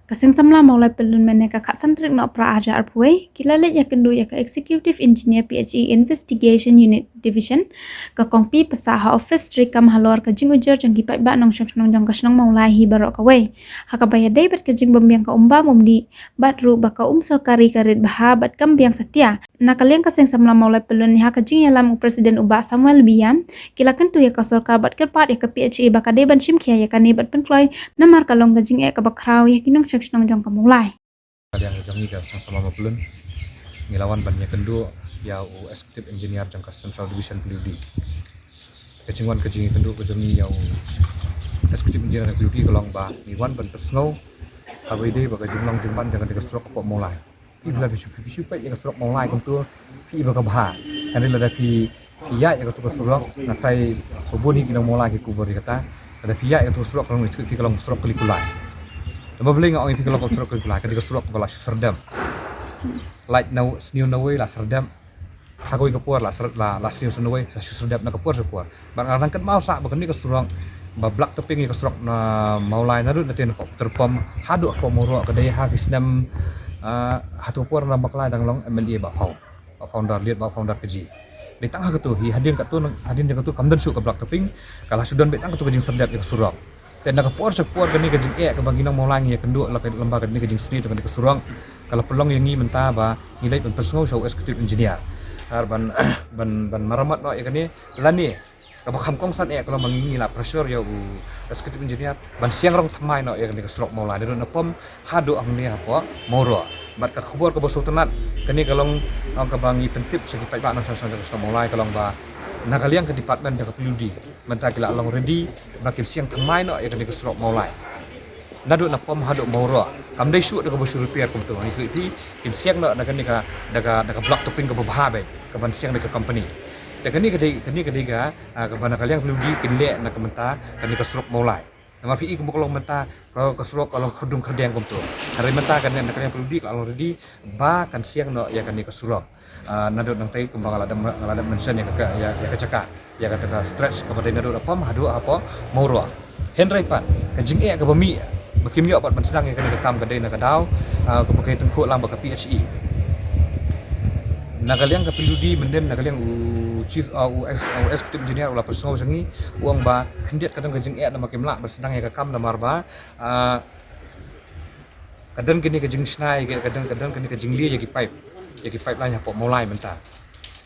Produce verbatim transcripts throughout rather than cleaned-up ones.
Ka Seng Samla Mawlai Pyllun mynne ka khatsan tarik Nohprah arhajar arphew wei ki la leit ïakynduh ïa ka Executive Engineer P H E Investigation Unit Division, ka Kong P Passah, ha office trei kam halor ka jingujor jong ki paidbah nongshong shnong jong ka shnong Mawlai hi baroh kawei, ha kaba ïadei bad ka jingbymbiang ka um bam um dih bad ruh ba ka um sorkari ka rit bha bad kam biang satia. Na ka liang ka Seng Samla Mawlai Pyllun, ha ka jingïalam u President u Bah Samuel Biam, ki la kyntu ïa ka sorkar bad kyrpad ïa ka P H E ba ka dei ban shim khia ïa kane bad pynkloi, namar ka long ka jingeh kaba khraw ïa ki nongshong shnong jong ka Mawlai. Ka liang jong ngi ka Seng Samla Mawlai Pyllun, ngi la wan ban ïakynduh ïa u Executive Engineer jong ka Central Division Paliudi. Ka jingwan ka jingïakynduh ka jong ngi ïa u Executive Engineer jong Paliudi ka long ba ngi wan ban pynsngew ha kaba ïadei bad ka jinglong jingman jong ka surok hapoh Mawlai. Phi la phi shu peit ïa ka surok Mawlai kumto, phi i ba ka bha. Hynrei lada phi ïaid ïa katu ka surok, nga tharai ba bun hi ki nong Mawlai ki kubur ïa kata. Lada phi ïaid ïa katu ka surok, ka long, phi, ka long surok kali kulai. Tang ba balei nga ong ïa phi ka long surok kali kulai, ka dei ka surok kaba la shu syrdep. Lait na sniew na wei la syrdep. Ha kawei ka por la sar-, la, la sniew sniew na wei, la shu syrdep na ka por sha ka por. Bad nga dang kynmaw sah ba kane ka surok, ba black topping ïa ka surok na Mawlai naduh na ten hapoh Tyrpom haduh hapoh Mawroh ka dei ha ki snem, ah, ha tu ka por na Bah Klai dang long M L A, Bah Phaw, Bah Founder, late Bah Founder Kaji. Dei tang ha katu hi, hadien katu, hadien jong katu kam don shuh ka black topping, ka la shu don beit tang katu ka jingsyrdep ïa ka surok. Te na ka por sha ka por kane ka jingeh kaba ngi nong Mawlai ngi ïakynduh la ka lem bad kane ka jingsniew jong kane ka surok, ka la pynlong ïa ngi mynta ba ngi leit ban pynsngew sha u Executive Engineer. Ar ban, ban, ban marammot noh ïa kane, lane kaba kham kongsan eh ka long ba ngi, ngi la pressure ïa u Executive Engineer ban siang rong thymmai noh ïa kane ka surok Mawlai naduh na Pom haduh hangne hapoh Mawroh. Bad ka khubor kaba sngewtynnat kane ka long, ong, kaba ngi pyntip sha ki paidbah nongshong shnong jong ka shnong Mawlai ka long ba na ka liang ka department jong ka P W D mynta ki la long ready ba kin siang thymmai noh ïa kane ka surok Mawlai. Naduh na Pom haduh Mawroh. Kam dei shuh da kaba shu repair kumto. Ngi ïathuh ïa phi, kin siang noh na kane ka, da ka, da ka black topping kaba bha beit, kaban siang da ka company. Te kane ka dei, kane ka dei ka, ah, kaba na ka liang P W D kin leh na ka mynta kane ka surok Mawlai. Namar phi i kumba ka long mynta ka, ka surok ka long kherdung kherdeng kumto. Hynrei mynta kane na ka liang P W D ka la long ready ba kan siang noh ïa kane ka surok. Ah, naduh nangtai kumba nga la dep, nga la dep mention ïa ka, ïa, ïa ka jaka, ïa kata ka stretch kaba dei naduh na Pom haduh hapoh Mawroh. Hynrei pat ka jingeh kaba mih ba kim ïoh pat ban sdang ïa kane ka kam ka dei na ka daw, ah, kaba ki tyngkhuh lang bad ka P H E. Na ka liang ka P W D mynnin, na ka liang u chief, ah, u ex-, u executive engineer u la pynsngew sha ngi, u ong ba khyndiat ka don ka jingeh namar kim lah ban sdang ïa ka kam namar ba, ah, ka don kine ka jingshna ïa ki, ka don, ka don kine ka jingleh ïa ki pipe, ïa ki pipeline hapoh Mawlai mynta.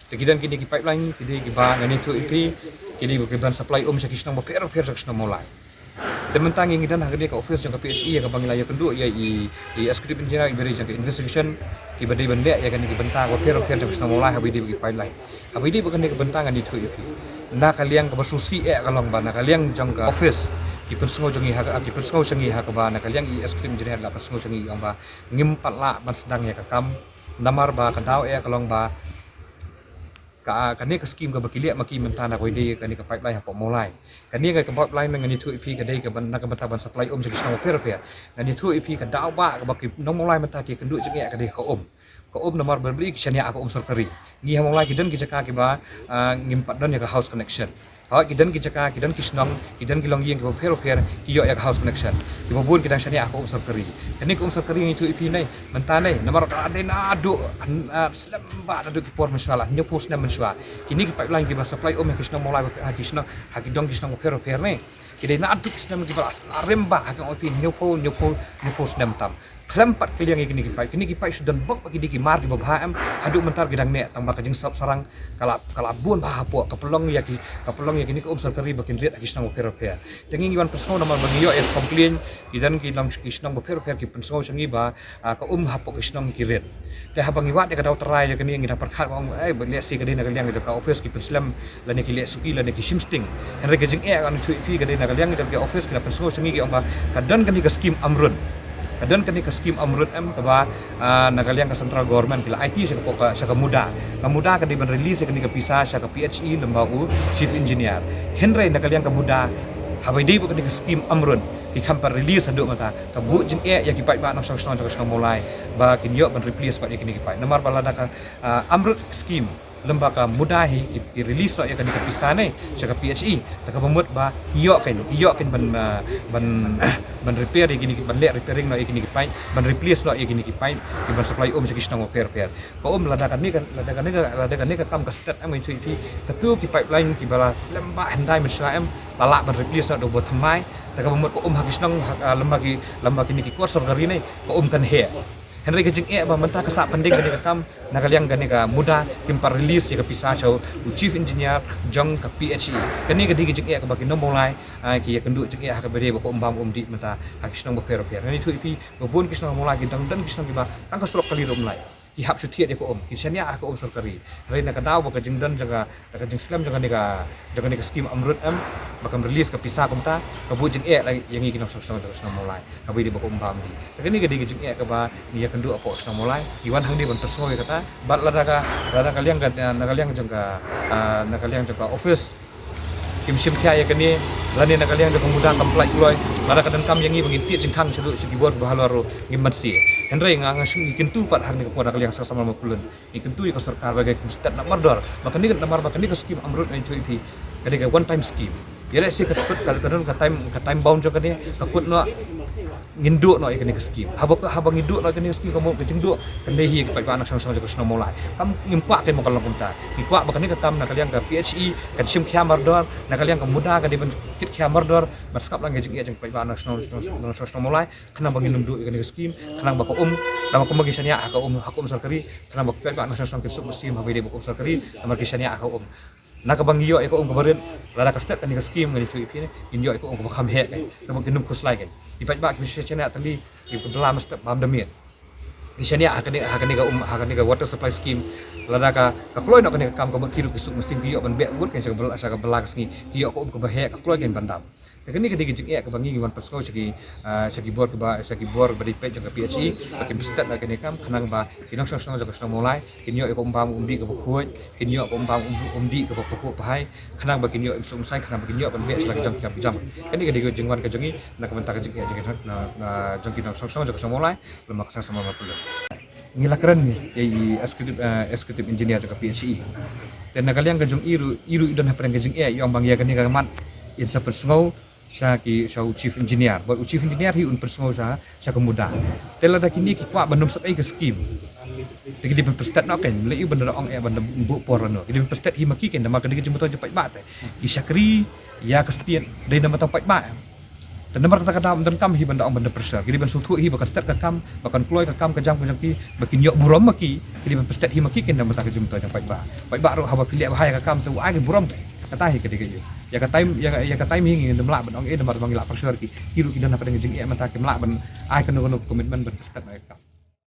Te ki don kine ki pipeline, ki dei kiba ngan ïathuh ïa phi, ki dei kiban supply um sha ki shnong bapher bapher sha ka shnong Mawlai. Te mynta ngi, ngi don ha kane ka office jong ka P H E ïa kaba ngi la ïakynduh ïa i, i executive engineer iba dei jong ka investigation, kiba dei ban leh ïa kane ki bynta bapher bapher jong ka shnong Mawlai haba ïadei bad ki pipeline. Haba ïadei bad kane ka bynta ngan ïathuh ïa phi. Na ka liang kaba sngewsih eh ka long ba na ka liang jong ka office ki pynsngew jong ngi ha ka, ki pynsngew sha ngi ha kaba na ka liang i executive engineer la pynsngew sha ngi ong ba ngim pat lah ban sdang ïa ka kam. Namar ba ka daw eh ka long ba ka, kane ka scheme kaba ki leh ma ki mynta na kaba ïadei kane ka pipeline hapoh Mawlai. Kane ka pipeline ngan ïathuh ïa phi ka dei kaba na ka bynta ban supply um sha ki shnong bapher bapher. Ngan ïathuh ïa phi ka daw ba kaba ki nong Mawlai mynta ki kynduh jingeh ka dei ka um. Ka um namar ba balei ki shaniah ka um sorkari. Ngi ha Mawlai ki don ki jaka kiba, ah, ngim pat don ïa ka house connection. Hooid ki don ki jaka, ki don ki shnong, ki don ki longïing kiba pher bapher ki ïoh ïa ka house connection. Kiba bun ki dang shaniah ka um sorkari. Kane ka um sorkari ngi ïathuh ïa phi ne, mynta ne, namar ka dei naduh, ah, slem bha naduh ki por mynshuwa la, hynñiewphew snem mynshuwa. Kine ki pipeline kiba supply um ha ki shnong Mawlai, ha ki shnong, ha ki dong ki shnong bapher bapher ne. Ki dei naduh ki snem kiba la rim bha ha ki ong ïa phi hynñiewphew, hynñiewphew, hynñiewphew snem tam. Khlem pat kylliang ïa kine ki pipe. Kine ki pipe shu don bok ba ki dei ki mar kiba bha em. Haduh mynta ki dang neh tang ba ka jingsop sarang ka la, ka la bun bha hapoh. Ka pynlong ïa ki, ka pynlong ïa kine ki um sorkari ba kin rit ha ki shnong bapher bapher. Te ngi ngi wan pynsngew namar ba ngi ïoh ïa ka complain ki don ki long ki shnong bapher bapher ki pynsngew sha ngi ba ah, ka um hapoh ki shnong ki rit. Te haba ngi wad ïa ka daw trai ïa kane ngi dang pyrkhat ba ong, eh, ba lehse ka dei na ka liang jong ka office ki pynslem lane ki leh suki lane ki shim sting. Hynrei ka jingeh ngan ïathuh ïa phi ka dei na ka liang jong ka office ki la pynsngew sha ngi ki ong ba ka don kane ka scheme AMRUT. Ka don kane ka scheme AMRUT em kaba, ah, na ka liang ka central government ki la aiti sha ka pok ka, sha ka MUDA. Ka MUDA ka dei ban release ïa kane ka pisa sha ka P H E lem bad u chief engineer. Hynrei na ka liang ka MUDA haba ïadei bad kane ka scheme AMRUT ki kham pat release haduh mynta. Ka buh jingeh ïa ki paidbah nongshong shnong jong ka shnong Mawlai ba kin ïoh ban replace pat ïa kine ki pipe. Namar ba lada ka, ah, AMRUT scheme Lem ba ka MUDA hi ki, ki release noh ïa kane ka pisa ne sha ka P H E. Te kaba mut ba ki ïoh kein, ki ïoh kein ban, ah, ban, ban repair ïa kine ki, ban leh repairing noh ïa kine ki pipe, ban replace noh ïa kine ki pipe, ki ban supply um sha ki shnong bapher bapher. Ka um lada kane ka, lada kane ka, lada kane ka kam ka stet em, ngi ïathuh ïa phi, katu ki pipeline kiba la slem bha hyndai mynshuwa em, la lah ban replace noh da uba thymmai. Te kaba mut ka um ha ki shnong, ha, ah, lem ba ki, lem ba kine ki kur sorkari ne, ka um kan heh. Hynrei ka jingeh ba mynta ka sah pending kane ka kam, na ka liang kane ka MUDA kim pat release ïa ka pisa sha u Chief Engineer jong ka P H E. Kane ka dei ka jingeh kaba ki nong Mawlai, ah, ki ïakynduh jingeh ha kaba ïadei bad ka um bam um dih mynta ha ki shnong bapher bapher. Ngi ïathuh ïa phi ba bun ki shnong Mawlai ki dang don ki shnong kiba tang ka surok kali ruh ym lai. Ki hap shu thied ïa ka um, ki shaniah ha ka um sorkari. Hynrei na ka daw ba ka jingdon jong ka, da ka jingslem jong kane ka, jong kane ka skim AMRUT em, ba kam release ka pisa kumta, ka buh jingeh ïa ngi ki nongshong shnong jong ka shnong Mawlai. Kaba ïadei bad ka um bam dih. Te kane ka dei ka jingeh kaba ngi ïakynduh hapoh shnong Mawlai. Ngi wan hangne ban pynsngew ïa kata. Bad lada ka, lada ka liang ka, na ka liang jong ka, ah, na ka liang jong ka office kim shim khia ïa kane, lane na ka liang jong ka MUDA kam pynlait kloi, lada ka donkam ïa ngi ba ngin tied jingkhang shaduh sha ki bor ba halor ruh ngim banse. Hynrei nga, nga shu ngi kyntu pat hangne ka por na ka liang Seng Samla Mawpyllun. Ngi kyntu ïa ka sorkar ba ka kum stet na mardor. Ba kane ka namar ba kane ka skim AMRUT ngi ïathuh ïa phi, ka dei ka one time scheme. Ïa lehse ka kut ka, ka don ka time, ka time bound jong kane, ka kut noh, ngin duh noh ïa kane ka skim. Haba ka, haba ngin duh noh ïa kane ka skim, ka mut ka jingduh kan dei hi ïa ki paidbah nongshong shnong jong ka shnong Mawlai. Kam, ngim kwah kein ba kan long kumta. Ngi kwah ba kane ka kam na ka liang ka P H E kan shim khia mardor, na ka liang ka MUDA kan dei ban kit khia mardor ban sngap lang ïa ka jingeh jong ki paidbah nongshong shnong, nongshong shnong Mawlai. Khnang ba ngin ym duh ïa kane ka skim, khnang ba ka um, khnang ba kumba ki shaniah ha ka um, ha ka um sorkari, khnang ba ki paidbah nongshong shnong kin suk mynsiem haba ïadei bad ka um sorkari, namar ki shaniah ha ka um. Na kaba ngi ïoh ïa ka um kaba rit, lada ka stet kane ka skim, ngi ïathuh ïa phi ne, ngin ïoh ïa ka um kaba kham heh kein, kaba kin ym khuslai kein. Ki paidbah kiba shaniah tylli, ki kylla mynstep bam da miet. Ki shaniah ha kane, ha kane ka um, ha kane ka water supply scheme, lada ka, ka kloi noh kane ka kam, ka mut ki ruh ki suk mynsiem, ki ïoh ban beh wut kein sha ka bylla, sha ka bylla ka sngi, ki ïoh ka um kaba heh, ka kloi kein ban dam. Te kane ka dei ka jingeh kaba ngi, ngi wan pynsngew sha ki, ah, sha ki bor kiba, sha ki bor ba dei peit jong ka P H E, ba kin pynstet noh ïa kane ka kam, khnang ba ki nongshong shnong jong ka shnong Mawlai kin ïoh ïa ka um bam um dih kaba khuid, kin ïoh ka um bam um, um dih kaba pahuh pahai, khnang ba kin ïoh im suk im saiñ, khnang ba kin ïoh ban beh sha la ki jong ki kam ki jam. Kane ka dei ka jingwan ka jong ngi na ka bynta ka jingeh jong ki, na, na, jong ki nongshong shnong jong ka shnong Mawlai, lem bad ka Seng Samla Mawpyllun. Ngi la kren ïa i executive, eh, executive engineer jong ka P H E. Te na ka liang ka jong i ruh, i ruh i don hapdeng ka jingeh, i ong ba ïa kane ka mat in sa pynsngew sha ki, sha u chief engineer. Bad u chief engineer hi un pynsngew sha, sha ka MUDA. Te lada kine ki kwah ban ym sep ei ka skim, te ki dei ban pynstet noh kein, lei ban da ong eh ban da buh por noh. Ki dei ban pynstet hi ma ki kein, namar ka dei ka jingmyntoi jong paidbah te. Ki shakri ïa ka state dei na bynta paidbah. Te namar kata ka daw ym donkam hi ban da ong ban da pressure. Ki dei ban sngewthuh hi ba kan stet ka kam, ba kan kloi ka kam ka jam ka jong ki, ba kin ïoh burom ma ki, ki dei ban pynstet hi ma ki kein na bynta ka jingmyntoi jong paidbah. Paidbah ruh haba phi leh bha ïa ka kam te u ai ka burom te. Kata hi ka dei ka ïa. Ïa ka time, ïa, ïa ka time hi ngim lah ban ong eh namar ba ngi la pressure ki. Ki ruh ki don hapdeng ka jingeh mynta kim lah ban ai kano kano commitment ban pynstet noh ïa ka kam.